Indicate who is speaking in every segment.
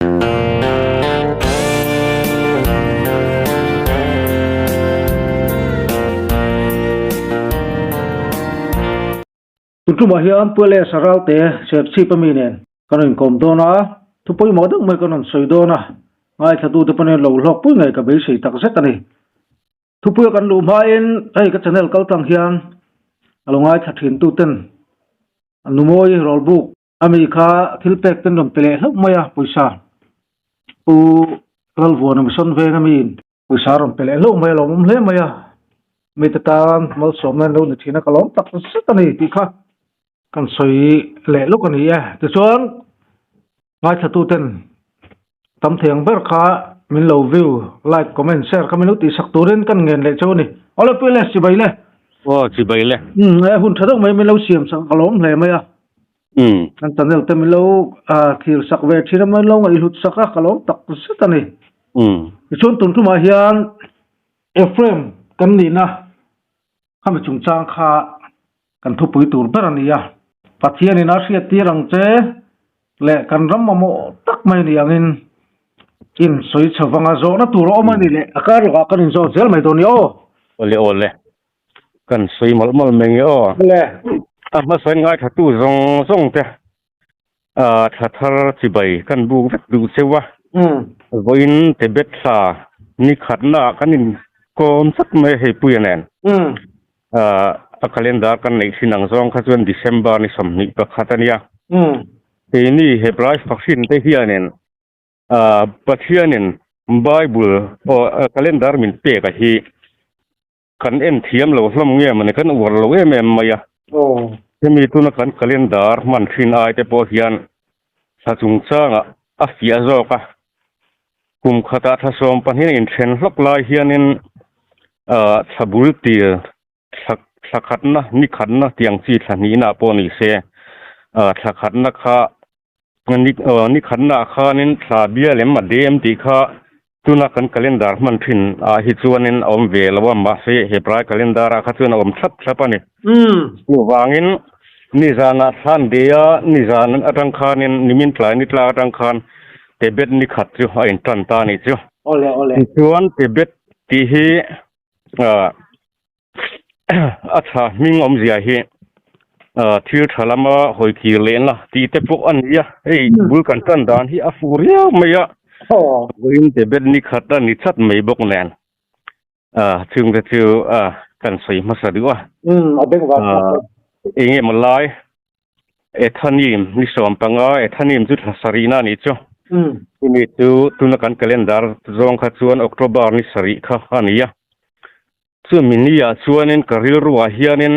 Speaker 1: Tun tumah hian Pu LS Ralte Serchhip ami nen kan rawn inkawm dawn a, thu pawimawh deuh mai kan rawn sawi dawn a, ngaithlatute pawhin lo hlawkpui ngei ka beisei tak zet a ni. Thupuia kan luh hmain hei ka channel kal tlang hian a lo ngaithla thin tuten Numawi Rawlbuk ami kha thil pek ten rawn pe leh hlauh mai a pawisa Pu Lalvuana Mission Veng amiin pawisa rawn pe leh hlauh mai a lo awm hle mai a mite tan malsawmna an lo ni thin a ka lawm tak zet a ni tih kha kan sawi leh lawk a ni e tichuan Ngaithlatuten tam thei ang ber kha min lo view, like, comment, share kha min lo tihsak turin kan ngen leh cheu a ni. Awle pui le, chibai le.
Speaker 2: Aw, chibai le.
Speaker 1: Umm, e hun tha deuh mai min lo siam sak ka lawm hle mai a.
Speaker 2: Umm.
Speaker 1: Kan channel te min lo thlir sak ve thin a, min lo ngaihhlut sak a, ka lawm tak zet a ni.
Speaker 2: Umm.
Speaker 1: Tichuan tun tumah hian Ephraim kan nihna khami chungchang kha kan thupui tur ber a ni a. Pathianin a hriattir ang che leh kan ram mamawh tak mai ni angin in sawi chho vang a, zawhna tur a awm a ni leh a kar lawkah kan inzawt zel mai dawn ni aw.
Speaker 2: Awle awle, kan sawi mawlh mawlh mai nge aw.
Speaker 1: Awle.
Speaker 2: A hmasain ngaithla-tu zawng zawng te thla thar chibai kan buk vek duh cheu a, vawiin Tibet thla ni khatnaah kan inkawm chat mai a hei Puia nen. A calendar kan neih thin ang zawng kha chuan December ni 21 a nia. Keini Hebrai fahrin te hianin Pathianin Bible aw calendar min pek a hi kan en thiam lo hlawm nge mawni kan uar lo em em mai a. Hemi tuna kan calendar hman thin ai te pawh hian thla chungchangah a fiah zawk a. Kum khatah thla 12 a inthen hlawk lai hianin thla bul tir thla thla khatna ni khatna tiang chi thla hnihna pawh ni se thla khatna kha ni ni khatna ah khanin thla bial em a dem tih kha tuna kan calendar hman thin ah hi chuanin a awm ve lo a mahse Hebrai calendar ah kha chuan a awm thlap thlap a ni. Chuvangin nizanah thlan ve a nizan atang khanin nimin tlai ni tlak atang khan Tebet ni khat chu a intan ta a nih chu.
Speaker 1: Awle awle.
Speaker 2: Tichuan Tebet tih hi a tha hming awmzia hi thil tha lama hawi kir lehna tih te pawh a ni a, hei bul kan tan dan hi a fuh riau mai a, vawiin Tebet ni khat a ni chat mai bawk nen chungte chu kan sawi hmasa duh a. Eng emaw lai Ethanim ni 15, Ethanim chu thla sarihna a nih chu. Chumi chu tuna kan calendar zawng kha chuan October ni sarih kha a ni a. Chumi ni ah chuanin ka rilruah hianin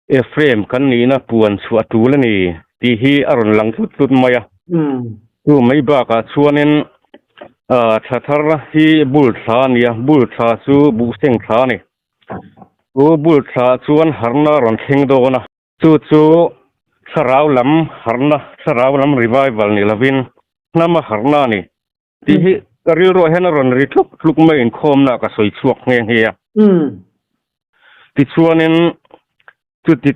Speaker 2: Ephraim kan nihna puan chhuah tul a ni tih hi a rawn lang tlut tlut mai a. Chu mai bakah chuanin thla thar hi bul thla a ni a, bul thla chu buhseng thla a ni. Chu bul thla chuan harna a rawn thleng dawn a. Chu chu thlarau lam harna, thlarau lam revival ni lovin hnama harna a ni tih hi ka rilruah hian a rawn ri tluk tluk mai inkhawmna ka sawi chhuak nghe nghe a. Tichuanin chuti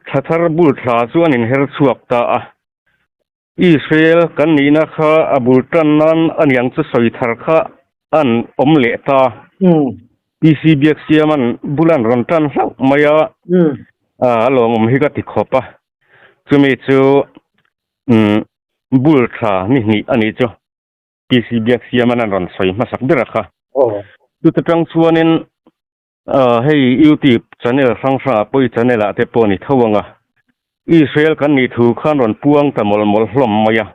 Speaker 2: thla thar bul thla chu an inher chhuak ta a. Israel kan nihna kha a bul tan nan a niang chu sawi thar kha an awm leh ta. PC Biaksiaman bul an rawn tan hlauh mai a, a lawmawm hi ka ti khawp a. Chumi chu bul tha ni hnih a nih chu PC Biaksiaman an rawn sawi hmasak ber a kha. Chuta tang chuanin Hei YouTube channel hrang hrangah pawh i channel ah te pawh ni tho ang a, Israel kan nih thu khan rawn puang ta mawlh mawlh hlawm mai a.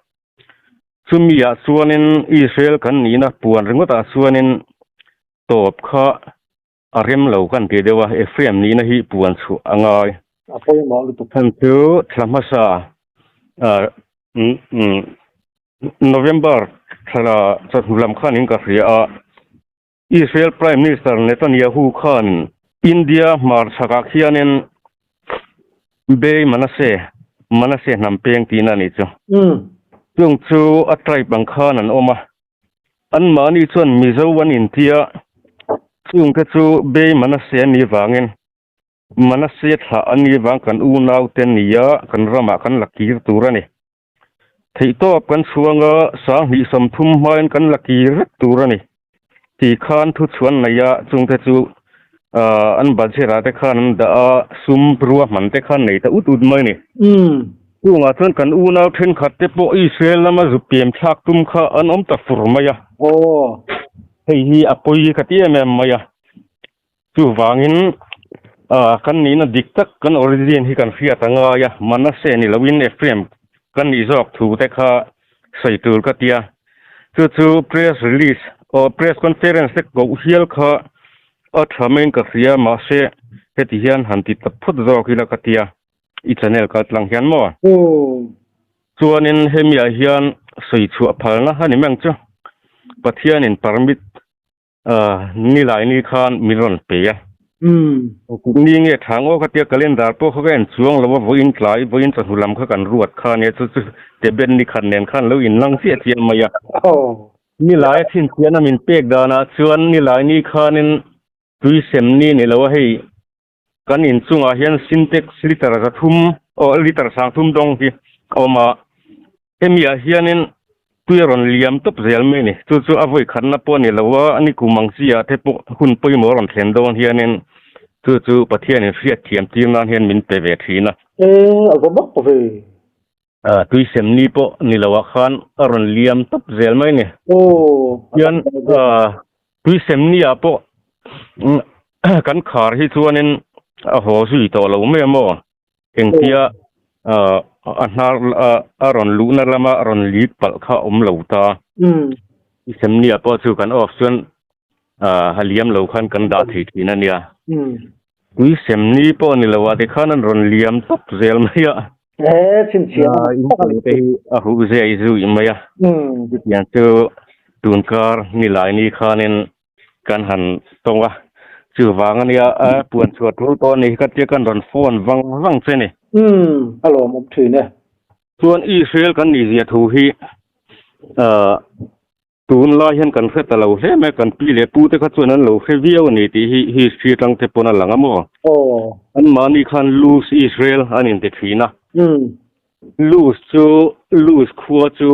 Speaker 2: Chumi ah chuanin Israel kan nihna puan ringawt ah chuanin tawp kha a rem lo kan ti deuh a, Ephraim nihna hi puan chhuah a ngai.
Speaker 1: A pawimawh lutuk.
Speaker 2: Chhan chu thla hmasa November thla chawhnu lam khan in ka hria a. Israel Prime Minister Netanyahu khan India hmarchhakah khianin Bei Manase, Manase hnam peng tihna a nih chu. Chung chu a tribe ang khan an awm a, anmahni chuan Mizo an intia, chungte chu Bei Manase an nih vangin Manase thlah an nih vang kan unaute nia kan ramah kan la kir tur a ni. Theihtawp kan chhuang a, 2030 hmain kan la kir vek tur a ni. Ti khan thu chhuan nei a, chungte chu an budget ah te khan an dah a, sum ruahman te khan nei ta ut ut mai a ni. Chungah chuan kan unau thenkhat te pawh Israel lama zu pian thlak tum kha an awm ta fur mai a. Hei hi a pawi ka ti em em mai a. Chuvangin kan nihna dik tak kan origin hi kan hriat a ngai a, Manasseh ni loin Ephraim kan nih zawk thu te kha sawi tur ka ti a. Chu chu press release aw press conference te koh hial kha a tha maiin ka hria mahse heti hian han ti ta phawt zawk ila ka ti a, i channel kal tlang hian maw? Chuanin hemiah hian sawi chhuah phalna a ni meng chu Pathianin permit Nilai ni khan min rawn pe a. Ni nge tha ngaw ka tia calendar pawh kha ka en chuang lo a, vawiin tlai, vawiin chawhnu lam kha kan ruat kha ania, chu chu Tebet ni khat nen khan lo inlang chiah chiah mai a. Nilai a chhinchhiahna min pek danah chuan nilai ni khanin tui sem ni ni lo a, hei kan inchungah hian Sintex liter 300 aw liter 3000 dawng hi a awm a. Hemi ah hianin tui a rawn liam tawp zel mai a ni. Chu chu a vawi khatna pawh a ni lo a, ni kum ang chi ah te pawh hun pawimawh a rawn thlen dawn hianin chu chu Pathianin hriat thiam tir nan hian min pe ve thin a.
Speaker 1: E, a va mak ve.
Speaker 2: Tui sem ni pawh ni lo ah khan a rawn liam tawp zel mai a ni.
Speaker 1: Aw,
Speaker 2: Hian tui sem ni ah pawh kan khar hi chuanin a haw zui tawh lo mai a maw? Engtia a hnar a rawn luhna lama a rawn lit palh kha a awm lo ta. I semnia pawh chu kan off chuan a liam lo khan kan dah thei thin a nia. Tui semni pawh ni lo ah tikhan an rawn liam tawp zel mai a. Inchung te hi a huh zai zui mai a. Chutiang chu tunkar nilai ni khanin Kan han tawng a, chuvang a nia a puan chhuah tul tawh a ni ka tia kan rawn phone vang vang che ni.
Speaker 1: Umm, a lawmawm thin e.
Speaker 2: Chuan Israel kan nih zia thu hi ah tun lai hian kan hre ta lo hle mai, kan pi leh pu te kha chuan an lo hre viau a ni tih hi history atang te pawn a lang a maw?
Speaker 1: Aw.
Speaker 2: Anmahni khan Luz Israel an inti thin a.
Speaker 1: Umm.
Speaker 2: Luz chu Luz khua chu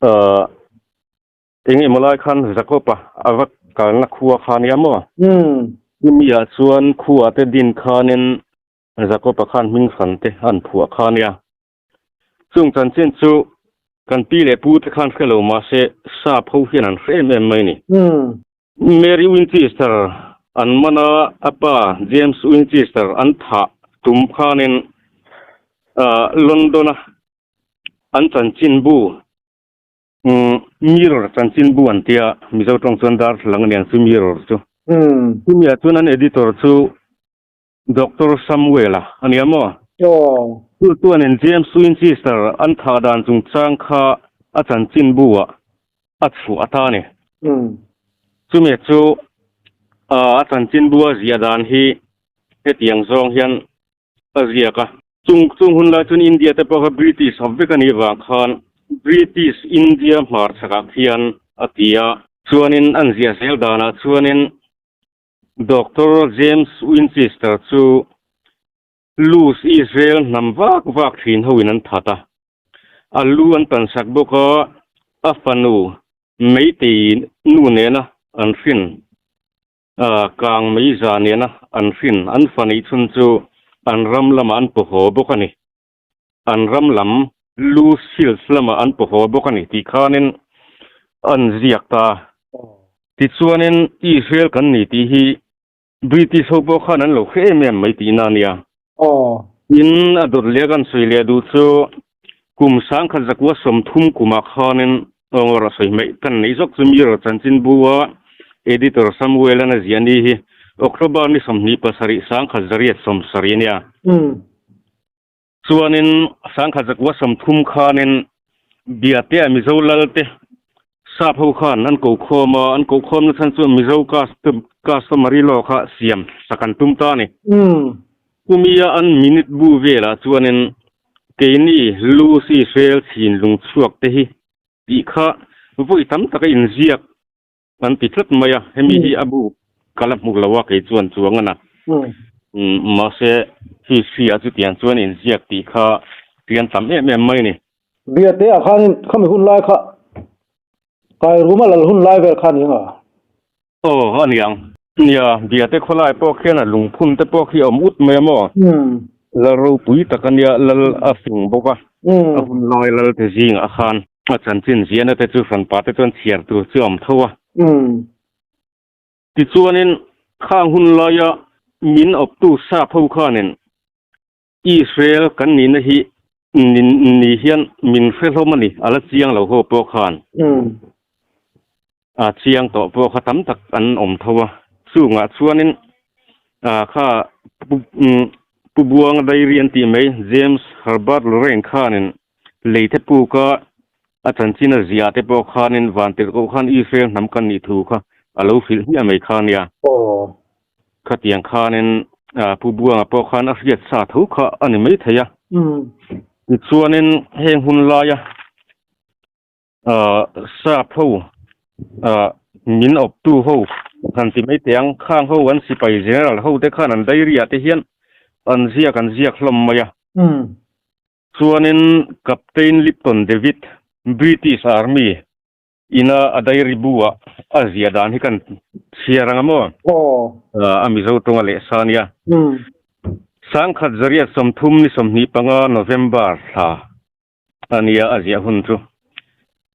Speaker 2: ah Eng emaw lai khan Jakob-a a va kalna khua kha nia maw? Chumi-ah chuan khua te din khanin Jakob-a khan hming hran te an phuah kha nia. Chung chanchin chu kan pi leh pu te khan hre lo mahse sap ho hian an hre em em mai ni. Mary Winchester an man a, a pa James Winchester an thah tum khanin London-a an chanchinbu Mirror chanchinbu an tia, Mizo tawng chuan darthlalang a ni ang chu Mirror chu. Chumi ah chuan an editor chu Doctor Samuel-a a nia maw? Chu chuanin James Winchester an thah dan chungchang kha a chanchinbu ah a chhuah ata a ni. Chumi chu a chanchinbu a ziah dan hi hetiang zawng hian a ziak a. Chung chung hun lai chuan India te pawh kha British hap vek a nih vang khan British India hmarchhakah khian a ti a. Chuanin an ziah zel danah chuanin Doctor James Winchester chu Luz Israel hnam vak vak thin hoin an that a. A lu an tansak bawk a, a fanu Meitei nu nena an hrin. Kang mai za nena an hrin an fa neih chhun chu an ram lamah an paw haw bawk a ni. An ram lam Loose Hills lamah an paw haw bawk a ni tih khanin an ziak ta. Tichuanin Israel kan ni tih hi British ho pawh khan an lo hre em em mai tihna a nia. Tin, a dawt leh a kan sawi leh duh chu kum 1130 kumah khanin Awngawr a sawi hmaih kan neih zawk chu Mirror chanchinbu-a Editor Samuel-an a ziah ni hi October ni 27 1870 a nia. Chuanin 1130 khanin Biate-a Mizo Lalte sap ho khan an ko khawm a, an ko khawmna chhan chuan Mizo customary law kha siam sak an tum ta a ni. Kumia an minute bu velah chuanin keini Lucy Hrel chhin lung chhuak te hi tih kha vawi tam taka inziak an ti tlat mai a, hemi hi a bu ka la hmu lo a kei chuan chuang a na. Mahse history ah chutiang chuan inziak tih kha pian tam em em mai a ni.
Speaker 1: Biate ah khanin khami hun lai kha Kairuma lal hun lai vel kha a ni ang a?
Speaker 2: Aw, a ni ang. Nia, Biate khawlai pawh khian a lungphun te pawh khi a awm ut mai a maw? Lal ropui tak a nia, lal a fing bawk a, a hun lai lal te zingah khan a chanchin ziahna te chu hranpa te chuan chhiar tur chu a awm tho a. Tichuanin khang hun laia min awptu sap ho khanin Israel kan nihna hi ni hian min hre hlawm a ni, a la chiang lo ho pawh khan a chiang tawh pawh kha tam tak an awm tho a. Chungah chuanin kha Pu Buanga Diary an tih mai James Herbert Lorraine khanin lei te puka a chanchin a ziah te pawh khanin Vantirhkoh khan Israel hnam kan nih thu kha a lo hrilh hmiah mai kha nia. Khatiang khanin Pu Buanga pawh khan a hriat sa tho kha a ni mai thei a. Tichuanin heng hun laia sap ho min awptu ho han ti mai teh ang, khang ho an sipai general ho te khan an diary ah te hian an ziak an ziak hlawm mai a. Chuanin Captain Lipton David, British Army Ina a diary bu ah a ziah dan hi kan chhiar ang a maw? A Mizo tawnga leh sa nia. Sangkhat zariat 30 ni 25 November thla a nia a ziah hun chu.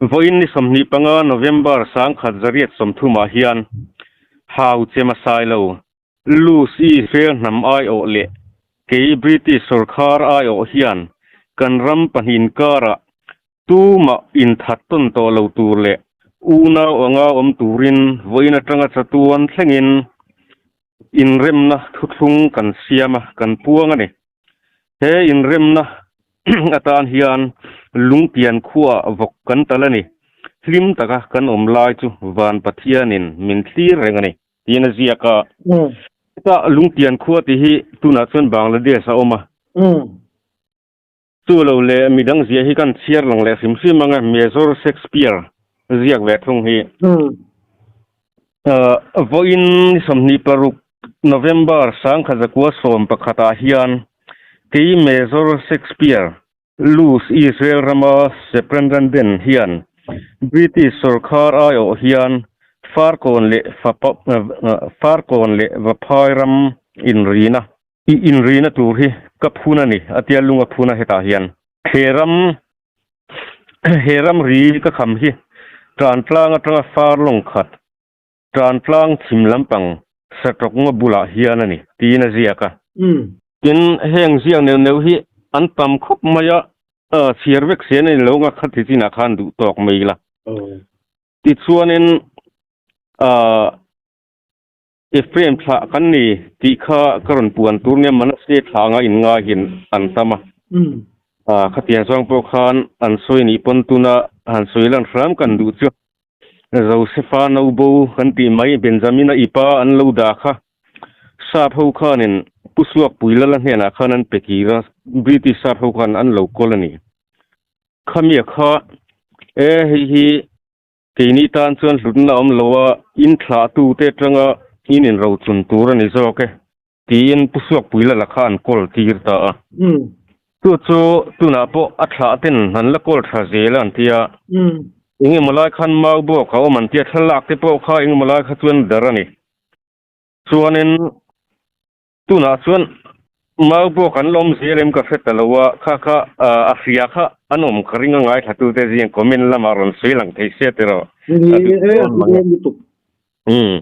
Speaker 2: Vawiin ni 25 November sangkhat zariat 30 ah hian Hau Chema Sailo, Lucy Israel hnam aiawh leh kei British sawrkhar aiawh hian kan ram pahnih inkarah Tumah inthat tawn tawh lo tur leh unau anga awm turin vawiin atanga chatuan thlengin inremna thuthlung kan siam a, kan puang a ni. He inremna atan hian lungtian khuaah vawk kan tal a ni. Hlim taka kan awm lai chu Van Pathianin min thlir reng a ni, tiin a ziak a. Heta lungtian khua tih hi tunah chuan Bangladesh a awm a. Chu lo leh midang ziah hi kan chhiar lang leh hrim hrim ang e, Major Shakespeare ziak ve thung hi. Vawiin ni 26 November 1911 ah hian kei Major Shakespeare, Luz Israel rama Superintendent hian British sawrkhar aiawh hian Farkawn leh Farkawn leh Vaphai ram inrina I inrina tur hi ka phun a ni, a tia lung a phun a hetah hian. He ram he ram ri ka kham hi tan tlang atanga far lawng khat, tan tlang chhim lampang satawk ngaw bulah hian a ni, tiin a ziak a. Tin, heng ziak neuh neuh hi an tam khawp mai a, chhiar vek sen a ni lo nga khati chinah khan duh tawk mai ila. Tichuanin, Ephraim thlah kan ni tih kha ka rawn puan tur nia Manasseh thlah anga inngaihin an tam a. Khatiang zawng pawh khan an sawi nih pawn tuna han sawi lan hram kan duh chu Josefa Nobo kan tih mai Benjamina ipa an lo dah kha Sap ho khanin Pu Suakpui Lala hnenah khan an pe kir a, British sap ho khan an lo kawl a ni. Khamia kha e hei hi Keini tan chuan hlutna awm lo a, in thlahtute atanga in inrochun tur a ni zawk e, tiin Pu Suakpui Lala kha an kawl tir ta a. Chu chu tunah pawh a thlah ten an la kawl tha zel a an ti a. Engemaw lai khan mau bawk a awm an ti a, thlalak te pawh kha engemaw lai kha chuan dar a ni. Chuanin Tunah chuan mau pawh kan la awm zel em ka hre ta lo a, kha kha a hria kha an awm ka ring a ngaithlatute zing comment lamah rawn sawi lang thei se tiraw a duh dawn mang e. Umm.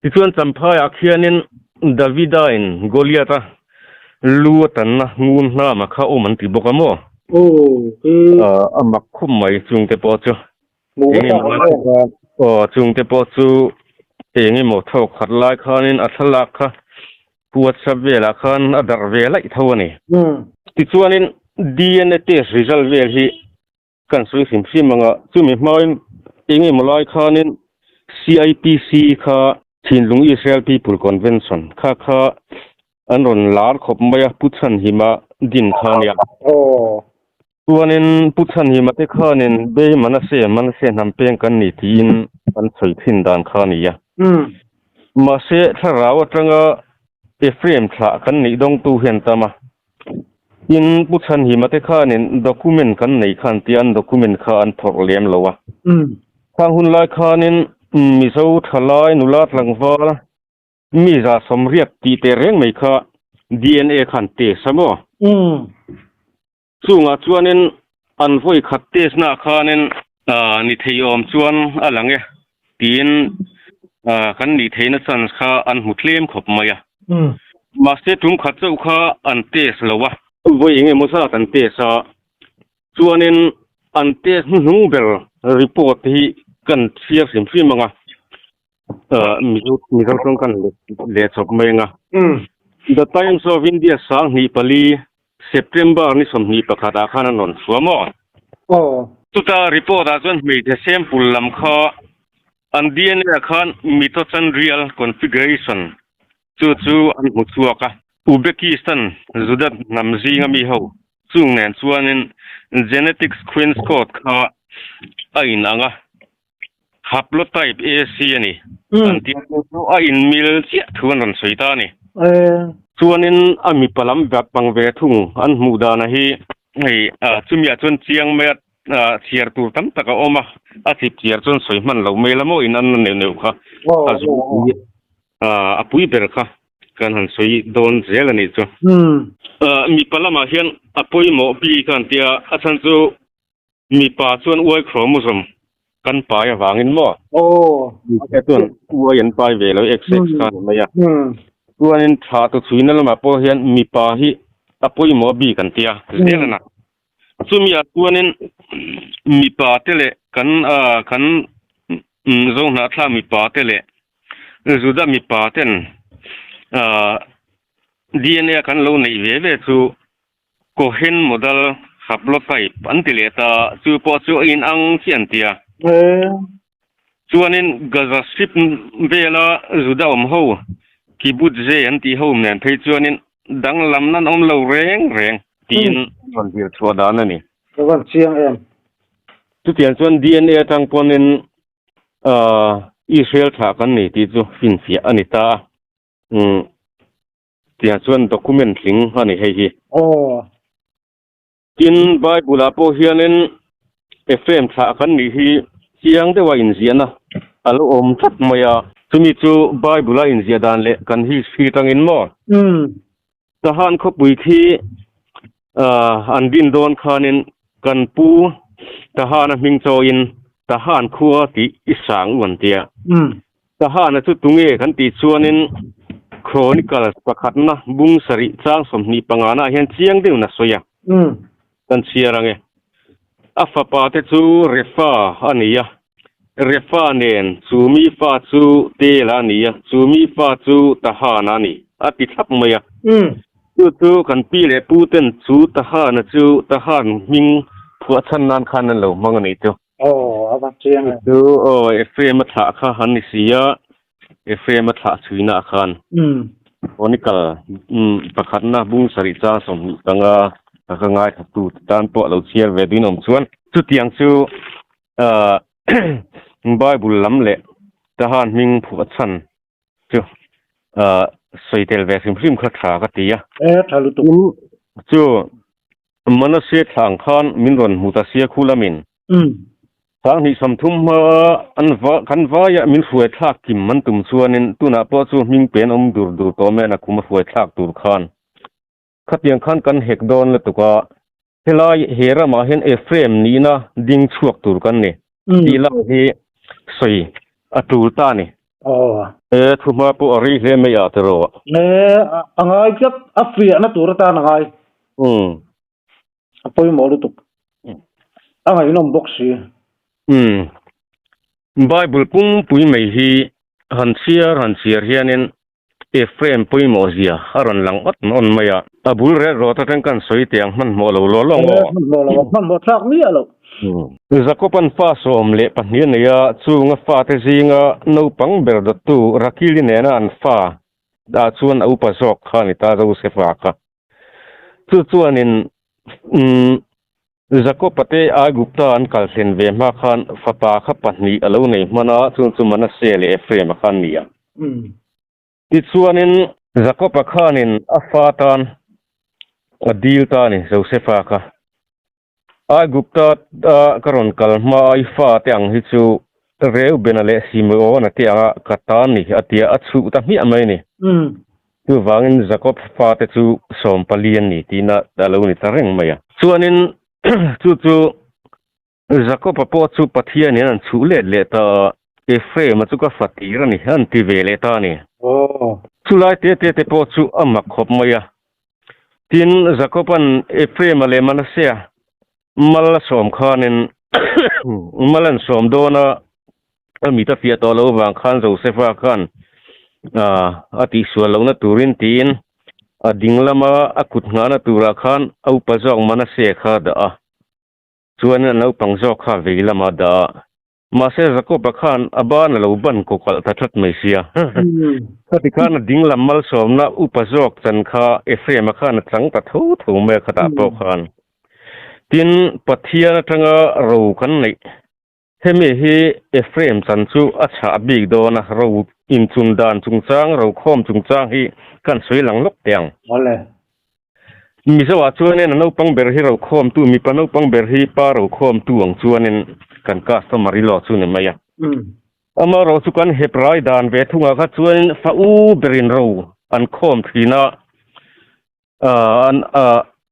Speaker 2: Tichuan Champhaiah khianin Davida in Goliath-a lu a tanna ngun hnama kha awm an ti bawk a maw? A mak khawp mai chungte pawh chu. Aw chungte pawh chu eng emaw thawk khat lai khanin a thlalak kha WhatsApp velah khan a darh ve laih tho a ni. Tichuanin DNA test result vel hi kan sawi hrim hrim ang a, chumi hmain eng emaw lai khanin CIPC kha Thinlung Israel People Convention kha kha an rawn lar khawp mai a, Pu Chhanhima din kha a nia. Chuanin Pu Chhanhima te khanin Bei Manase, Manase hnam peng kan ni tiin an sawi thin dan kha a ni a. Mahse thlarau atanga Ephraim thlah kan nih dawngtu hian tam a. Tin, Pu Chhanhima te khanin document kan nei khan tia an document kha an phawrh lem lo a. Khang hun lai khanin Mizo thalai nula tlangval mi 180 tih teh reng mai kha DNA khan test a maw? Chungah chuanin an vawi khat test naah khanin ni thei awm chuan a lang e tiin kan nih theihna chance kha an hmu tlem khawp mai a. Mahse tum khat chauh kha an test lo a. Vawi eng emaw zat an test a, chuanin an test hnuhnung ber report te hi kan chhiar hrim hrim ang a, Mizo tawng kan leh chawp mai ang a. The Times of India 2004 September ni 21 ah khan an rawn chhuah maw? Chuta report ah chuan hmeichhe sample lam kha an DNA ah khan mitochondrial configuration chu chu an hmu chhuak a. Uzbekistan Juda hnam zinga mi ho chung nen chuanin genetic sequence code kha a inang a. Haplotype AC a ni. An tih chu chu a inmil chiah thu an rawn sawi ta a ni. Chuanin a mipa lam bang ve thung an hmuh dana hi hei chumiah chuan chiang mai a chhiar tur tam tak a awm a, a chip chhiar chuan sawi hman lo mai la maw in an la neuh neuh kha a zung a pui ber kha kan han sawi dawn zel a nih chu. Mipa lamah hian a pawimawh bik a an tia a chhan chu Mipa chuan uai chromosome kan pai avangin maw?
Speaker 1: Aw.
Speaker 2: Mipa chuan uai an pai ve lo XX kha ni mai a. Chuanin tha tu chhuina lamah pawh hian mipa hi a pawimawh bik an tia zel a na. Chumi ah chuanin mipa te leh kan kan Zohnahthlak mipa te leh Juda mipa ten DNA kan lo neih ve ve chu Cohen modal haplotype an ti leh ta, chu pawh chu a inang chiah an ti a. Chuanin Gaza Strip vela Juda awm ho, Kibbutz an tih ho nen phei chuanin danglamna an awm lo reng reng tiin rawn zir chhuah dan a ni.
Speaker 1: Ka van chiang em?
Speaker 2: Chutiang chuan DNA atang pawnin Israel thlah kan ni tih chu finfiah a ni ta a. Tiang chuan document tling a ni hei hi.
Speaker 1: Aw.
Speaker 2: Tin, Bible-ah pawh hianin Ephraim thlah kan nih hi chiang deuha inziahna a lo awm tlat mai a. Chumi chu Bible-a inziah dan leh kan history tangin maw? Tahan khawpui khi an din dawn khanin kan pu Tahana hming chawiin Tahan khua tih i sang u an tia. Tahana chu tunge kan tih chuanin Chronicles pakhatna bung sarih chang 25 na hian chiang deuhin a sawi a. Kan chhiar ang e. A fapa te chu Refa a ni a, Refa nen chu mi fa chu Tela a ni a, chu mi fa chu Tahana a ni, a ti thlap mai a. Chu chu kan pi leh pu ten chu Tahana chu Tahan hming phuahchhan nan khan an lo hmang a nih chu.
Speaker 1: Aw, a va chiang e.
Speaker 2: Chu aw, Ephraim a thlah kha an ni si a, Ephraim a thlah chhuina ah khan. Chronicle pakhatna bung sarih chang 25 ka ngaithla tu te tan pawh a lo chhiar ve duin awm chuan. Chutiang chu Bible lam leh Tahan hming phuah chhan chu sawi tel ve hrim hrim kha tha ka ti a.
Speaker 1: E, tha lutuk.
Speaker 2: Chu Manase thla ang khan min rawn hmu ta sia khu lamin. 2030 hma an va kan vaia min hruai thlak kim an tum chuanin tunah pawh chu hming pen awm dur dur tawh mai a kum a hruai thlak tur khan. Khatiang khan kan hek dawn lutuk a, helai he ramah hian Ephraim nihna ding chhuak tur kan ni tih lai hi sawi a tul ta a ni. E, thuhma pawh a rei hle mai ah tiraw?
Speaker 1: E, a ngai tlat, a fiahna tur atan a ngai. A pawimawh lutuk. A ngaihnawm bawk si.
Speaker 2: Bible pungpui mai hi han chhiar han chhiar hianin Ephraim pawimawh zia a rawn lang awt nawn mai a. A bul ret rawt atang kan sawi teh ang hmanhmawh lo law law maw?
Speaker 1: Hmanhmawh lo, hmanhmawh thlak miah lo.
Speaker 2: Jakob-a'n fa 12 a nei a, chunga fate zinga naupang ber dawttu Rakili nena an fa ah chuan a upa zawk kha a ni ta, Josefa kha. Chu chuanin Jakob-a te Aigupta an kal thlen ve hma khan fapa kha pahnih a lo nei hman a, chung chu Manasseh leh Ephraim-a kha an ni a. Tichuanin Jakob-a khanin a fa tan A dil ta a ni Josefa kha. Aigupta a ka rawn kal hma a i fate ang hi chu Reubena leh Simeona te anga ka ta ni a tia a chhuh ta hmiah mai a ni. Chuvangin Jakob fate chu 14 an ni tihna a lo ni ta reng mai a. Chuanin chu chu Jakob-a pawh chu Pathianin an chhuh let leh ta a, Ephraim-a chu ka fa tir a ni, an ti ve leh ta a ni. Chulai te te te pawh chu a mak khawp mai a. Tin, Jakob-a'n Ephraim-a leh Manasseh-a mal a sawm khanin mal an sawm dawn a, a mit a fiah tawh loh avang khan Joseph-a khan a tihsual lohna turin tiin a ding lama a kut nghahna turah khan a upa zawk Manasseh kha a dah a. Chuan a naupang zawk kha vei lama dah a. Mahse Jakob-a khan a ban a lo ban kaw kalh ta tlat mai sia. Khati khan a ding lam malsawmna upa zawk chan kha Ephraim-a khan a chang ta tho tho mai a khatah pawh khan. Tin, Pathian atanga ro kan neih. Hemi hi Ephraim chan chu a chhah bik dawn a, ro inchun dan chungchang, ro khawm chungchang hi kan sawi lang lawk teh ang. Mizoah chuanin a naupang ber hi rokhawmtu, mipa naupang ber hi pa rokhawmtu ang chuanin kan customer i law chu ni mai a. Amaherawh chu kan hep rai dan ve thungah kha chuanin fa u berin ro an khawm thin a, an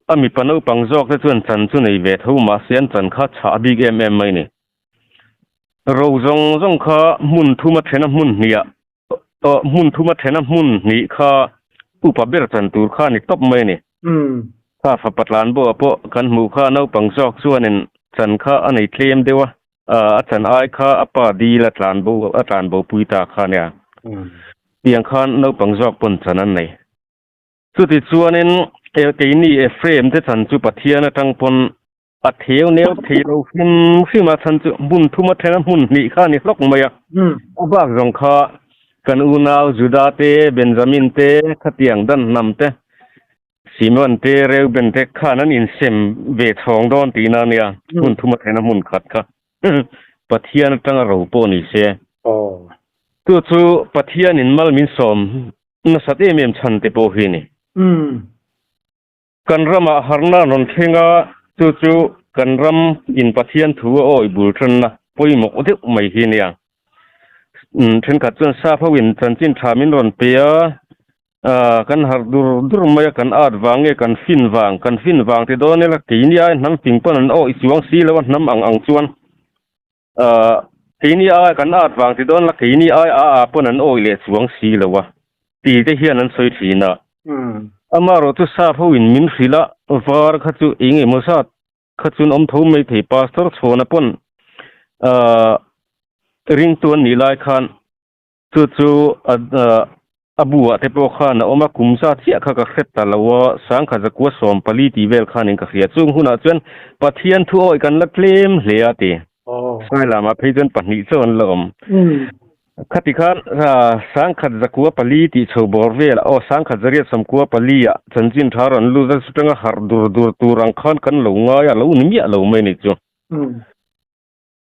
Speaker 2: a mipa naupang zawk te chuan chan chu nei ve tho mahse an chan kha chhah bik em em mai ni. Ro zawng zawng kha hmun thuma thena hmun hniah Aw, hmun thuma thena hmun hnih kha upa ber chan tur kha a ni tawp mai a ni. Kha fapa tlanbo pawh kan hmuh kha naupang zawk chuanin chan kha a nei tlem deuh a, a chan ai kha a pa dil a tlanbo a tlanbo pui ta kha a nia. Tiang khan naupang zawk pawn chan an nei. Chuti chuanin keini Ephraim te chan chu Pathian atang pawn A theu neu thei lo hrim hrim a chhan chu hmun thum a then a hmun hnih kha a ni hlawk mai a. A bak zawng kha kan unau Juda te, Benjamin te, khatiang dan hnam te, Simeon te, Reuben te khan an insem ve chhawng dawn tihna a nia, hmun thum a then a hmun khat kha Pathian atanga ro pawh ni se. Chu chu Pathianin mal min sawm nasat em em chhan te pawh hi a ni. Kan ramah harna an rawn thleng a, chu chu kan ram in Pathian thu a awih bul tanna pawimawh deuh mai hi nia. Thenkhat chuan sap ho in chanchin tha min rawn pe a, kan harh dur dur mai a, kan at vang nge kan fin vang, kan fin vang ti dawn ila keini ai hnam fing pawn an awih chuang si lo a hnam ang ang chuan keini ai kan at vang ti dawn la keini ai a a pawn an awih leh chuang si lo a ti te hian an sawi thin a. Amaherawh chu sap ho in min hrilh a, var kha chu eng emaw zat kha chuan awm tho mai thei pastor chhawna pawn ringtu an nih lai khan Chu chu a bu ah te pawh khan a awm a, kum za chiah kha ka hre ta lo a, sangkhat zakua 14 tih vel khanin ka hria. Chung hunah chuan Pathian thu awih kan la tlem hle a ti. Sailam ah phei chuan pahnih chauh an la awm. Khati khan sangkhat zakua pali tih chho bawr vel ah aw sangkhat zariat sawmkua pali ah chanchin tha rawn lut a, chutanga harh dur dur tur ang khan kan lo ngai a, lo ni miah lo mai ni chu.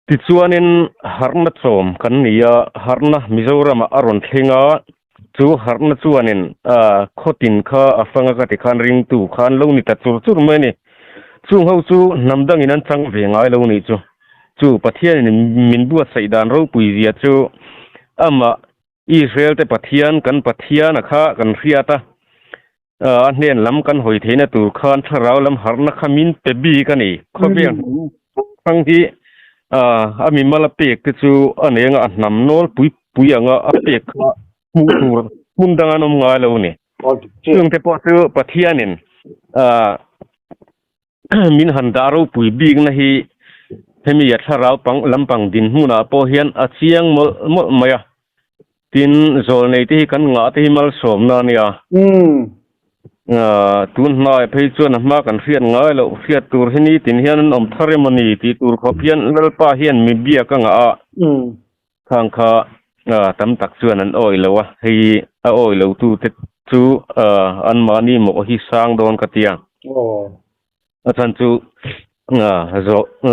Speaker 2: Tichuanin harhna chawm kan ni a, harhna Mizoramah a rawn thleng a, chu harhna chuanin khawtin kha a fang a ka ti khan ringtu khan lo ni ta chur chur mai a ni. Chung ho chu hnam dangin an chang ve ngai lo nih chu. Chu Pathianin min buatsaih dan ropui zia chu amah Israel te Pathian kan Pathiana kha kan hriat a, A hnen lam kan hawi theihna tur khan thlarau lam harhna kha min pe bik a ni. Khawvel hrang hi a mimal a pek te chu a nei anga a hnam nawl pui pui anga a pek kha hmuh tur hmun dang an awm ngai lo a ni. Chung te pawh chu Pathianin min han dah ropui bikna hi hemi a thlarau pang lampang dinhmunah pawh hian a chiang mawlh mawlh mai a. Tin, zawlnei te hi kan ngah te hi malsawmna a nia. Tun hnaiah phei chuan a hma kan hriat ngai loh hriat tur hi nitin hian an awm thar em a ni tih tur khawp hian Lalpa hian mi biak a ngah a. Khang kha tam tak chuan an awih lo a, hei a awih lo tu te chu anmahni mawh hi sang dawn ka ti a. A chhan chu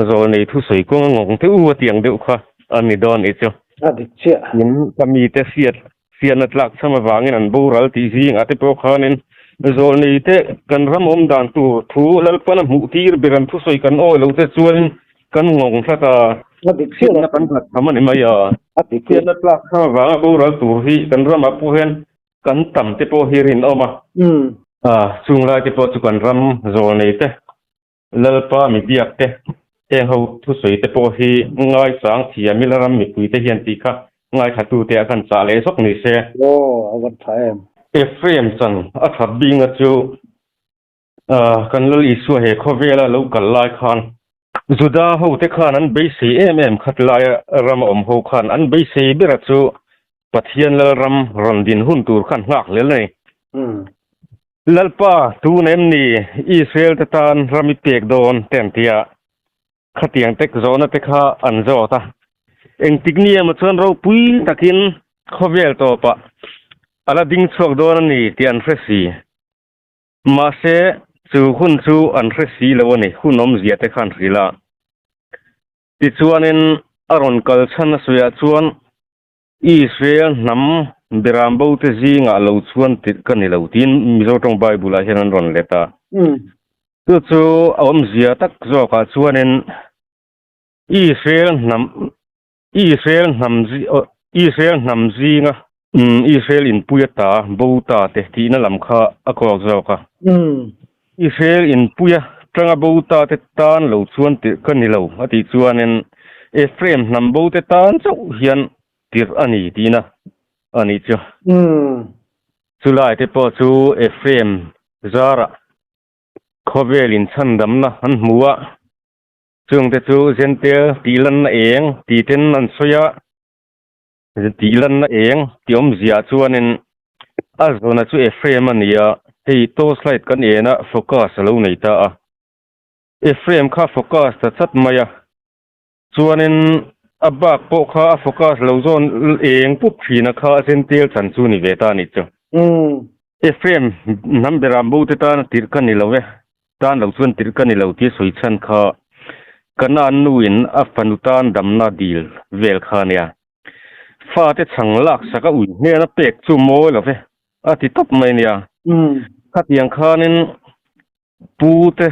Speaker 2: zawlnei thusawi kawng a ngawng deuh a tiang deuh kha a ni dawn nih chu.
Speaker 1: A dik chiah.
Speaker 2: Tin, ka mite hriat hriatna tlak chham avangin an boral tih zingah te pawh khanin. Zawlnei te kan ram awm dan tur thu Lalpan a hmuh tir ber an thusawi kan awi lo te chuan kan ngawng hlat a, chhiatna kan hlat tham a ni mai a. Chhiatna tlak thang avanga boral tur hi kan ramah pawh hian kan tam te pawh hi rinawm a. Chung lai te pawh chu kan ram zawlnei te Lalpa mi biak te, heng ho thusawi te pawh hi ngaisang thiam ila ram mipui te hian tih kha ngaithla te a kan chah leh zawk ni se.
Speaker 1: Aw, a van tha em.
Speaker 2: Ephraim chan a that binga chu kan Lal Isua he khawvela lo kal lai khan Juda ho te khan an beisei em em khat laia ram a awm ho khan an beisei bera chu Pathian Lalram rawn din hun tur khan nghak hlel a ni. Lalpa, tun em ni Israel te tan ram i pek dawn te an ti a, khatiang tek zawhna te kha an zawt a. Engtik ni emaw chuan ropui takin khawvel tawpah a la ding chhuak dawn a ni tih an hre si. Mahse, chu hun chu an hre si lo a ni, hun awmzia te kha an hrilh a. Tichuanin a rawn kal chhan a sawiah chuan Israel hnam beram bo te zingah lo chuan tirh ka ni lo tiin Mizo tawng Bible ah hian an rawn let a. Chu chu a awmzia tak zawkah chuanin Israel hnam Israel hnam Israel hnam zinga Israel inpui ata bo ta te tihna lam kha a kawk zawk a. Israel inpuia tanga bo ta te tan lo chuan tirh ka ni lo a tih chuanin Ephraim hnam bo te tan chauh hian tirh a ni tihna a nih chu. Chulai te pawh chu Ephraim zarah khawvel inchhandamna an hmu a, chungte chu Jentail tihlanna eng ti ten an sawi a. Tihlanna eng tih awmziah chuanin a zawna chu Ephraim a ni a, hei torch light kan en a focus a lo nei ta a. Ephraim kha focus ta chat mai a, chuanin a bak pawh kha a focus lo zawn eng pup thina kha a zentel chan chu ni ve ta a nih chu. Ephraim hnam beram bo te tan a tirh ka ni lo e, tan lo chuan tirh ka ni lo tih a sawi chhan kha Kanaan nuin a fanu tan damna dil vel kha a nia. Fate chhang lak sak a ui hnena pek chu mawi lo ve a ti tawp mai a nia. Khatiang khanin pute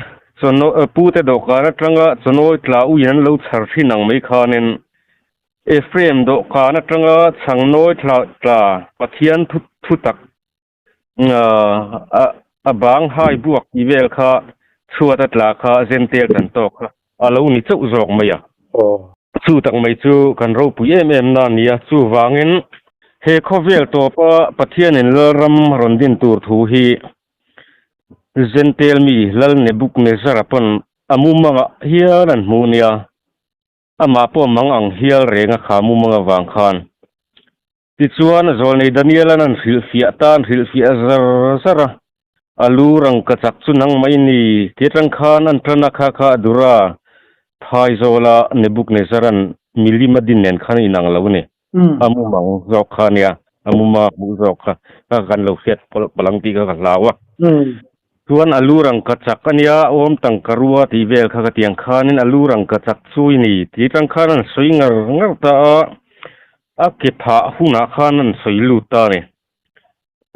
Speaker 2: pute dawhkan atanga chawnawi tla uiin an lo chhar thin ang mai khanin Ephraim dawhkan atanga chhang nawi tla tla Pathian thu thutak a bang hai buak tih vel kha chhuat a tla kha zentel chan tawk kha a lo ni chauh zawk mai a. Chu tak mai chu kan ropui em em na a ni a, chuvangin he khawvel tawpa Pathianin Lalram rawn din tur thu hi Zentel mi Lal Nebuknezara pawn a mumangah hial an hmuh nia, amah pawh mang ang hial reng a kha mumang avang khan. Tichuan, zawlnei Daniel-a'n an hrilhfiah ta, an hrilhfiah zar zar a, A lu rangka chak chu nang mai ni, ti atang khan an tan a, kha kha a dur a, Phaizawla Nebuchadnezzar-a'n milim a din nen khan a inang lo a ni. A mumang zawk kha a nia, a muma hmuh zawk kha, kha kan lo hriat pawlh palh ang tih kha ka hlau a. Chuan a lu rangka chak a nia, awm tangka rua tih vel kha ka ti ang khanin a lu rangka chak chu i ni, ti atang khan an sawi ngar ngar ta a, A ke phah hunah khan an sawi lut ta a ni.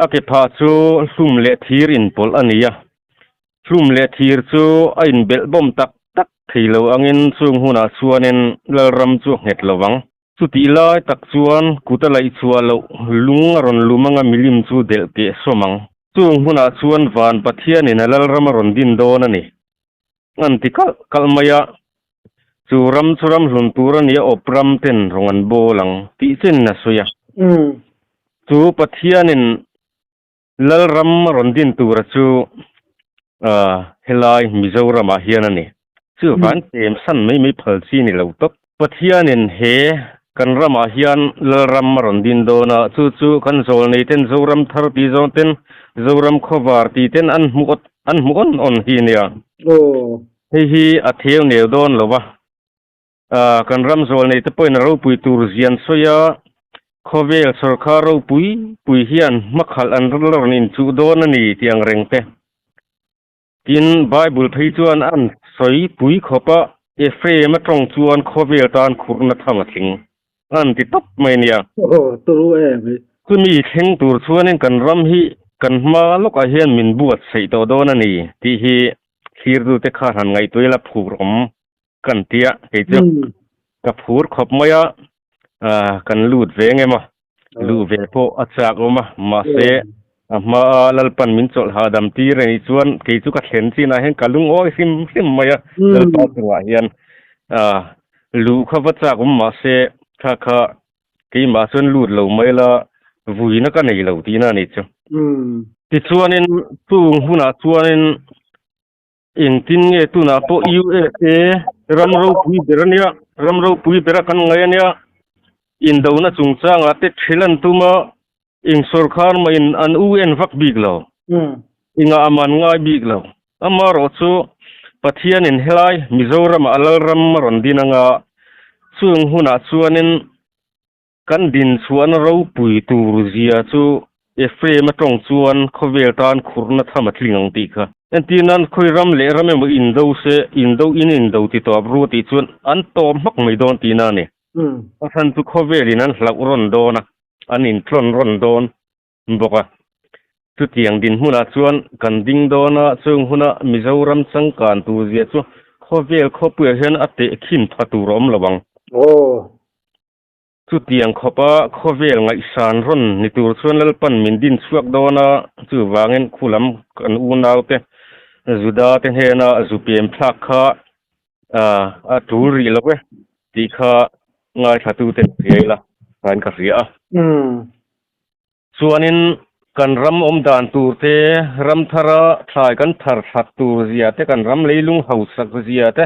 Speaker 2: A ke phah chu hlum leh thir inpawlh a ni a, hlum leh thir chu a inbelh bawm tak tak thei lo angin chung hunah chuanin Lalram chu a nghet lo vang. Chutih lai tak chuan kut a laih chhuah loh lung a rawn lum anga milim chu delh keh sawm ang. Chung hunah chuan van Pathianin a Lalram a rawn din dawn a ni. An ti kalh kalh mai a, chu ram chu ram hlun tur a nia awp ram ten rawng an bawl ang tih chen a sawi a. Chu Pathianin Lalram a rawn din tura chu helai Mizoramah hian a ni. Chu van pem san mai mai phal chi ni lo tawp. Pathianin he kan ramah hian Lalram a rawn din dawn a, chu chu kan zawlnei ten Zoram thar tih zawng ten Zoram khawvar tih ten an hmuh an hmuh awn awn hi nia. Hei hi a theu neu dawn lo va, kan ram zawlnei te pawhin a ropui tur zian sawi a, khawvel sawrkar ropui pui hian hmakhalh an rawn inchuh dawn a ni tih ang reng te. Tin, Bible phei chuan an sawi pui khawp a, Ephraim a tawng chuan khawvel tan khurhna tham a tling an ti tawp mai nia.
Speaker 1: Aw, turu em hi.
Speaker 2: Chumi thleng tur chuanin kan ram hi Kan hma lawkah hian min buatsaih tawh dawn a ni tih hi thlirtute khan han ngaihtuah ila phur awm kan tia kei chu ka phur khawp mai a, kan lut ve ngem a, luh ve pawh a chak awm a, mahse a hmaa Lalpan min chawlh hahdam tir a nih chuan kei chu ka thlen chinah hian ka lungawi hrim hrim mai a, Lalpa chungah hian luh kha va chak awm mahse kha kha Keimah chuan lut lo mai la, vuina ka nei lo tihna a nih chu. Tichuanin chung hunah chuanin engtin nge tunah pawh USA ram ropui ber a nia, ram ropui bera kan ngaih a nia, indona chungchangah te thil an tum a, eng sawrkar mahin an u en vak bik lo, engah a man ngai bik lo. Amaherawh chu Pathianin helai Mizoramah a Lalram a rawn din anga, chung hunah chuanin kan dinchhuahna ropui tur zia chu Ephraim a tawng chuan khawvel tan khurna tham a tling ang tih kha. Entir nan khawi ram leh ram emaw indo se, indo in indo ti tawp ru tih chuan an tawp hmak mai dawn tihna a ni. A chhan chu khawvelin an hlauh rawn dawn a, an intlawn rawn dawn. bawk a. Chutiang dinhmunah chuan kan ding dawn a, chung huna Mizoram changkan tur zia chu khawvel khawpuiah hian a tehkhin tha tur a awm lo ang. Chutiang khawpa khawvel ngaihsan rawn ni tur chuan Lalpan min din chhuak dawn a, chuvangin khulam kan unaute Juda te hnena zu pem thlak kha a tul rih lo e tih kha ngaithlatuten hria ila khan ka hria a. Chuanin kan ram awm dan tur te, ram thara thlai kan thar thlat tur zia te, kan ram leilung hausak zia te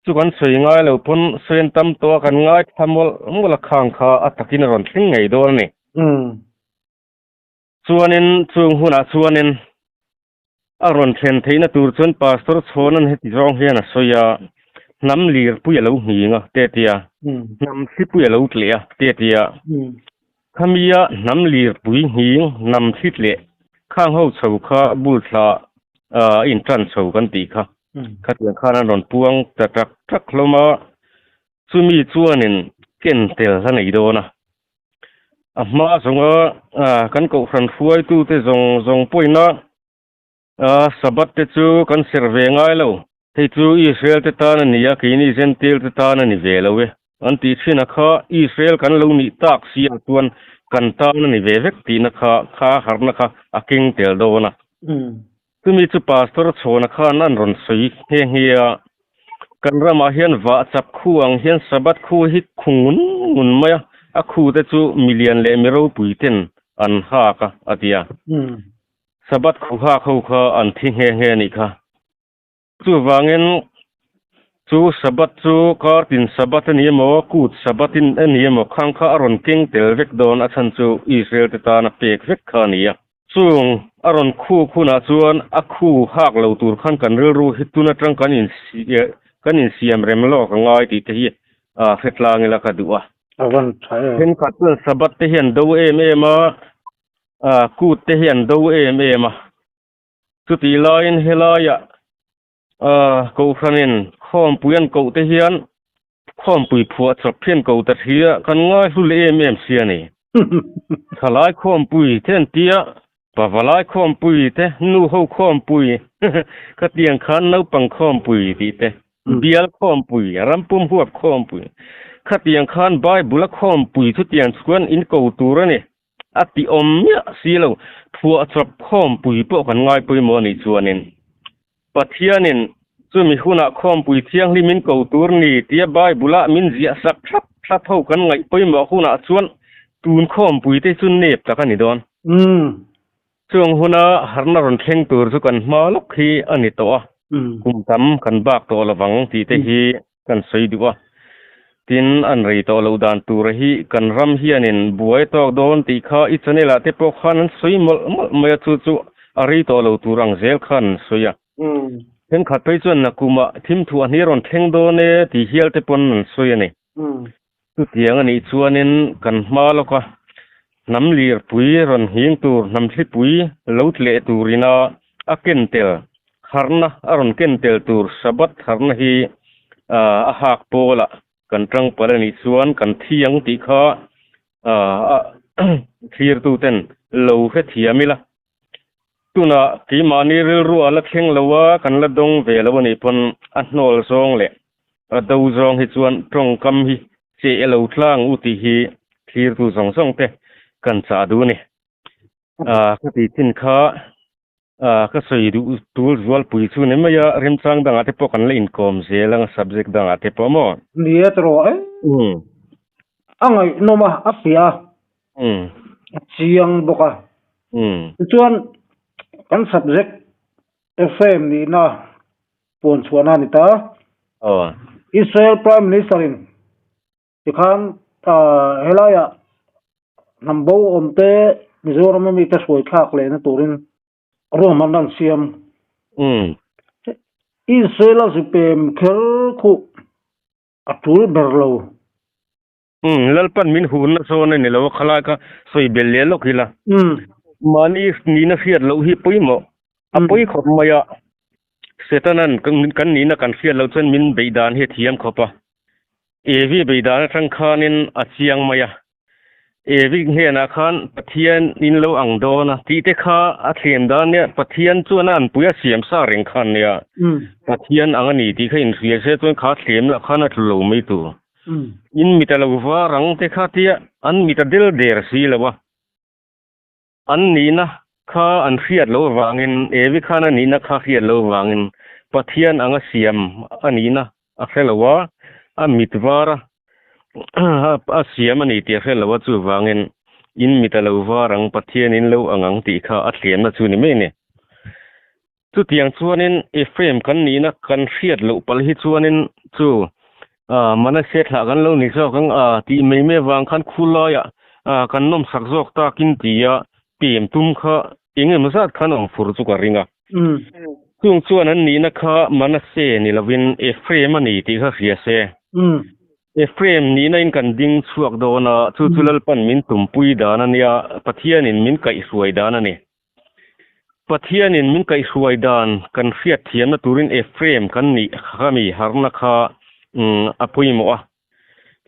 Speaker 2: chu kan sawi ngai lo pawn sawi an tam tawh a, kan ngaithla mawlh mawlh a khang kha a takin a rawn thleng ngei dawn a ni. Chuanin chung hunah chuanin a rawn thlen theihna tur chuan Pastor Chhawna'n heti zawng hian a sawi a, Hnam lirpui a lo nghing a, te tia. Hnam thlipui a lo tleh a, te tia. Khamia hnam lirpui nghing, hnam thli tleh, khang ho chho kha bul thla a intan chho kan tih kha. Khatiang khan an rawn puang ta tak tak hlawm a, chumi chuanin ken tel a nei dawn a. A hma zawnga kan kohhran hruaitute zawng zawng pawina Sabbath te chu kan serh ve ngai lo. Hei chu Israel te tan a ni a, keini Gentile te tan a ni ve lo e. An tih thin a kha Israel kan lo nih tak si ah chuan kan tan a ni ve vek tihna kha kha harhna kha a keng tel dawn a. Chumi chu Pastor Chhawna khan an rawn sawi nghe nghe a, kan ramah hian vah chap khu ang hian Sabbath khu hi khu ngun ngun mai a, a khu te chu milian leh mi ropui ten an hak a, a ti a. Sabbath khu hak ho kha an thi nghe nghe a nih kha. Chuvangin chu Sabbath chu kar tin Sabbath a ni emaw, kut Sabbath in a ni emaw khang kha a rawn keng tel vek dawn a chhan chu Israel te tana pek vek kha a ni a. Chung a rawn khuk hunah chuan a khu hak lo tur khan kan rilru hi tun atang kan in kan insiam rem lawk a ngai tih te hi hre tlang ila ka duh a.
Speaker 1: A van tha em.
Speaker 2: Thenkhat chuan Sabbath te hi an do em em a, kut te hi an do em em a. Chutih laiin helaiah Kohhranin khawmpui an koh te hian khawmpui phuah chawp hian ko ta thi a, kan ngaihlu leh em em si a ni. Thalai khawmpui te an tia, pavalai khawmpui te, nuho khawmpui, khatiang khan naupang khawmpui tih te, bial khawmpui, rampum huap khawmpui, khatiang khan Bible a khawmpui chutiang chuan in ko tur a ni. A ti awm miah si lo, phuah chawp khawmpui pawh kan ngai pawimawh a nih chuanin Pathianin chumi hunah khawmpui thianghlim in ko tur ni tia Bible-ah min ziah sak thlap thlap ho kan ngaih pawimawh hunah chuan tun khawmpui te chu nep tak a ni dawn. Chung huna harna rawn thleng tur chu kan hma lawk hi a ni tawh a, kum tam kan bak tawh lovang tih te hi Kan sawi duh a, tin an rei tawh loh dan tura hi kan ram hianin buai tawk dawn tih kha i channel ah te pawh khan an sawi mawlh mawlh mai a, chu chu a rei tawh lo tur ang zel khan an sawi a. Thenkhat phei chuan nakumah thimthuah hni rawn thleng dawn e tih hial te pawn an sawi a ni. Chutiang a nih chuanin kan hma lawk a, hnam lirpui rawn nghing tur, hnam thlipui lo tleh turina a ken tel, harna a rawn ken tel tur Sabbath harna hi a hak pawlah kan tang palh a nih chuan kan thi ang tih kha a thlirtuten lo hrethiam ila. Tunah keimahni rilru a la thleng lo a, kan la dawng ve lo a nih pawn a hnawl zawng leh a do zawng hi chuan tawngkam hi che e lo tlang u tih hi thlirtu zawng zawng te kan chah duh a ni. Ka tih chin kha ka sawi duh tul zualpui chu ni mai a, remchang dangah te pawh kan la inkawm zel ang subject dangah te pawh maw?
Speaker 1: Ni e tawh e. A ngaihnawm a, a fiah a. A chiang bawk a. Tichuan kan subject Ephraim nihna puan chhuahna a ni ta. Israel Prime Minister in tikhan helaiah hnam bo awm te Mizoram a mite hruai thlak lehna turin ruahmanna an siam. Israel a zipem kher khuh a tul ber lo.
Speaker 2: Umm, Lalpan min hunna sawn a ni lo a, khalai kha sawi bel leh lawk ila. Mahni nihna hriat loh hi pawimawh, a pawi khawp mai a. Setanan kan nihna kan hriat loh chuan min beih dan hi a thiam khawp a. Evi beih dan atang khanin a chiang mai a. Evi hnenah khan Pathian in lo ang dawn a tih te kha a thlem dan nia, Pathian chuan a anpui a siam sa reng khan nia. Pathian ang a ni tih kha inhria se chuan kha thlemna khan a tlu lo mai tur. In mit a lo var ang te kha tia an mit a del der si lo a, an nihna kha an hriat loh avangin, Evi khan a nihna kha hriat loh avangin Pathian anga siam a nihna a hre lo a, a mit var a a siam a ni tih a hre lo a, chuvangin in mit a lo var ang, Pathian in lo ang ang tih kha a thliamna chu ni mai a ni. Chutiang chuanin Ephraim kan nihna kan hriat loh palh hi chuanin chu Manasseh thlah kan lo ni zawk ang a tih mai mai avang khan khulaiah kan nawmsak zawk takin tia pem tum kha eng emaw zat khan awm fur chu ka ring a. Chung chuan an nihna kha Manasseh ni lovin Ephraim a ni tih kha hria se. Ephraim nihna in kan ding chhuak dawn a, chu chu Lalpan min tumpui dan a nia, Pathianin min kaihhruai dan a ni. Pathianin min kaihhruai dan kan hriat thiamna turin Ephraim kan nih kha mi harna kha a pawimawh a.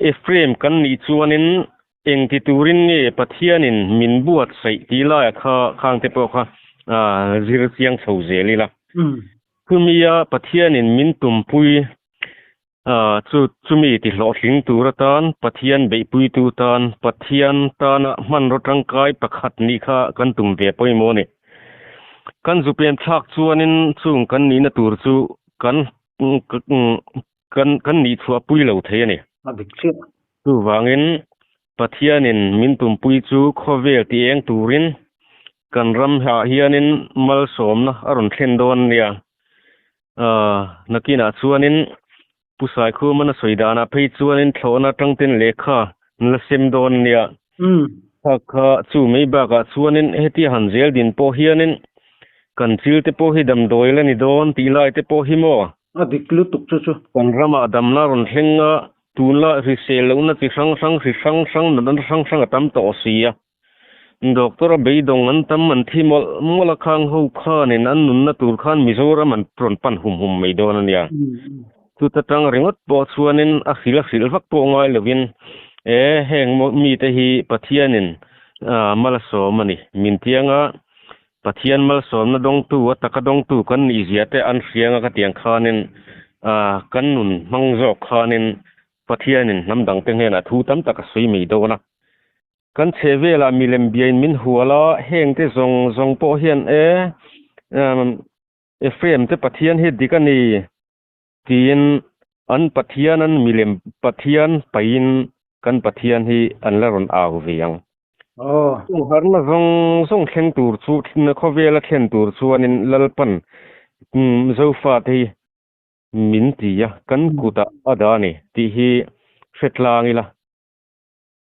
Speaker 2: Ephraim kan nih chuanin engti turin nge Pathianin min buatsaih tih laiah kha khangte pawh kha zir chiang chho zel ila. Chumia Pathianin min tumpui Chu chumi ti hlawhtling tur atan Pathian beihpuitu tan Pathian tana hmanraw tangkai pakhat nih kha kan tum ve pawimawh a ni. Kan zu pem thlak chuanin chung kan nihna tur chu kan kan kan nih chhuah pui lo thei a ni.
Speaker 1: A dik chiah.
Speaker 2: Chuvangin Pathianin min tumpui chu khawvel ti eng turin kan ram ah hianin malsawmna a rawn thlen dawn a nia. Nakinah chuanin Pu Saikhumana sawi danah phei chuanin thlawhna atangten lehkha an la sem dawn a nia. Kha kha chu mai bakah chuanin hetia han zel din pawh hianin kan chil te pawh hi damdawi la ni dawn tih lai te pawh hi maw?
Speaker 1: A dik lutuk chu chu.
Speaker 2: Kan ramah damna rawn thleng a, tunla hrisel lohna chi hrang hrang, hri hrang hrang, natna hrang hrang a tam tawh si a. Doctor a beidawng an tam an thi mawlh mawlh a khang ho khanin an nunna tur khan Mizoram an rawn pan hum hum mai dawn a nia. Chuta tang ringawt pawh chuanin a hrilh a hrilh vak pawh ngai lovin e heng mite hi Pathianin mal a sawm a ni. Min tianga Pathian malsawmna dawngtu a taka dawngtu kan nih zia te an hriang a ka tiang khanin kan nun hmang zawk khanin Pathianin hnam dangte hnenah thu tam tak a sawi mai dawn a. Kan chheh velah milem biain min hual a, hengte zawng zawng pawh hian e, Ephraim te Pathian hi dik a ni tiin an Pathian an milem Pathian paihin kan Pathian hi an la rawn au ve ang. Chung harna zawng zawng thleng tur chu khawvela thlen tur chuanin Lalpan Zofate hi min ti a, kan kutah a dah a ni tih hi hre tlang ila.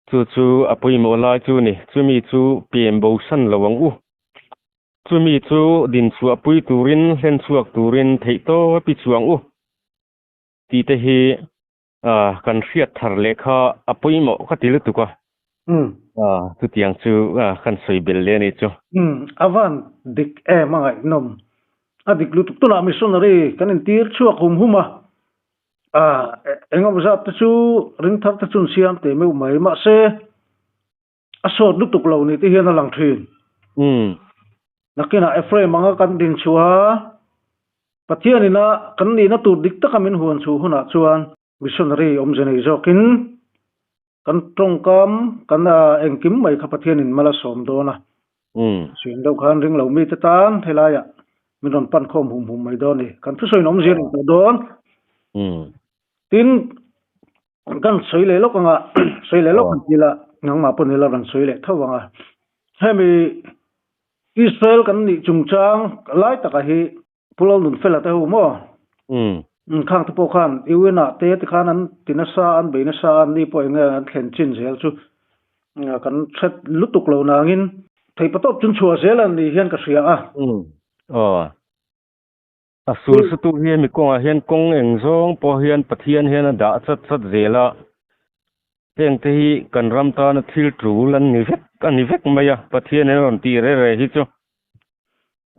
Speaker 2: Chu chu a pawimawh lai chu ni. Chumi chu pem bo san lo ang u. Chumi chu dinchhuah pui turin, hlen chhuak turin theih tawp i chuang u tih te hi kan hriat thar leh kha a pawimawh ka ti lutuk a. Chutiang chu kan sawi belh leh a nih chu.
Speaker 1: A van dik em a ngaihnawm. A dik lutuk tunah missionary kan intir chhuak hum hum a. Engemaw zat te chu ring thar te chu an siam teh meuh mai mahse a sawt lutuk lo ni te hian a lang thin. Nakinah Ephraim anga kan din chhuah a, Pathian ina kan nihna tur dik taka min huan chhuh hunah chuan missionary awmze nei zawkin kan tawngkam kan engkim mai kha Pathian in mal a sawm dawn a. Suin deuh khan ring lo mite tan helaiah min rawn pan khawm hum hum mai dawn a ni. Kan thusawiin awmzia a ni tawh dawn. Tin, kan sawi leh lawk anga, sawi leh lawk an ti la, nangmah pawh ni la rawn sawi leh tho anga. Hemi Israel kan nih chungchang lai taka hi Pu Lalnunfela te ho maw? Khang te pawh khan UN ah te tikhan an ti nasa an bei nasa a, anni pawh enge an thlen chin zel chu kan hret lutuk lo nangin theihpatawp chun chhuah zel an nih hian ka hria a.
Speaker 2: Aw. A sul sutu hi hemi kawngah hian kawng eng zawng pawh hian Pathian hian a dah chat chat zel a, hengte hi kan ram tana thil tul an ni vek a ni vek mai a, Pathian hian a rawn tih reh reh hi chu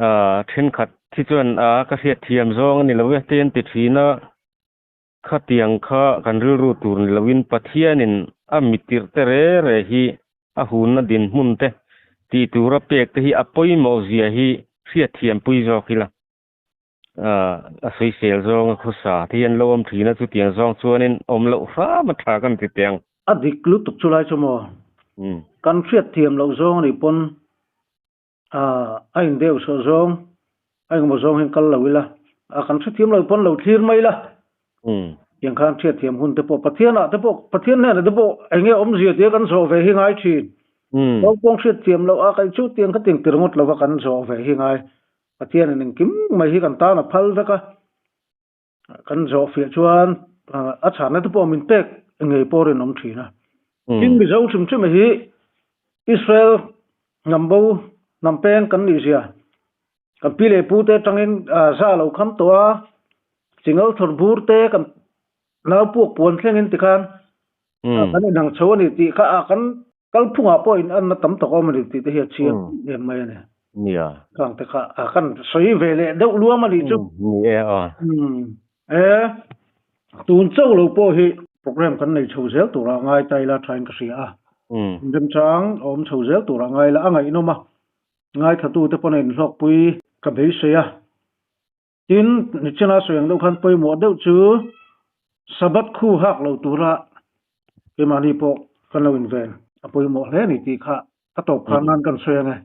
Speaker 2: ah thenkhat hi chuan ah ka hriatthiam zawng a ni lo e te an ti thin a, khatiang kha kan rilru tur ni loin Pathianin a mitirh te re re hi a hunna dinhmun te tih tura pek te hi a pawimawh zia hi hriatthiam pui zawk ila. A sawisel zawnga khawsa te hi an lo awm thin a, chutiang zawng chuanin awm loh hram a tha kan ti teh ang.
Speaker 1: A dik lutuk chu lai chu maw? Kan hriatthiam loh zawng a nih pawn a in deuh sawh zawng a engemaw zawng hian kal lo ila, a kan hrethiam lo pawn lo thlir mai ila. Tiang khan hriatthiam hun te pawh Pathianah te pawh Pathian hnenah te pawh eng nge awmzia tia kan zawh ve hi ngai thin. Naupang hriatthiam loh a kai chu tiang kha tiang tir ngawt lova kan zawh ve hi ngai. Pathianin engkim mai hi kan tan a phal vek a, kan zawh fiah chuan a chhanna te pawh min pek ngei pawh rinawm thin a. Tin Mizo hrim hrim hi Israel hnam bo hnam peng kan nih zia kan pi leh pu te atangin za lo kham tawh a, chingal thawr bur te kan nau puak puan thlengin tikhan kan inang chho a ni tih kha kan Kalphungah pawh in anna tam tak awm a ni tih te hi a chiang em mai a ni.
Speaker 2: Nia.
Speaker 1: Khang te kha a kan sawi ve leh deuh luam a nih chu.
Speaker 2: Ni e aw.
Speaker 1: E tun chauh lo pawh hi program kan nei chho zel turah ngai ta ila thain ka hria a. Remchang a awm chho zel turah ngai ila a ngaihnawm a. Ngaithlatute pawn a inhlawkpui ka beisei a. Tin, nichina sawi ang deuh khan pawimawh deuh chu Sabbath khu hak lo tura keimahni pawh kan lo inven a pawimawh hle a ni tih kha ka tawp khan nan kan sawi ang e.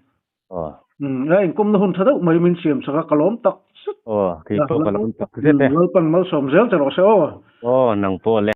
Speaker 1: A inkawmna hun tha deuh mai min siam chak a, ka lawm tak zet.
Speaker 2: Aw, kei pawh ka lawm tak zet e.
Speaker 1: Lalpan malsawm zel che rawh se aw.
Speaker 2: Aw, nang pawh le.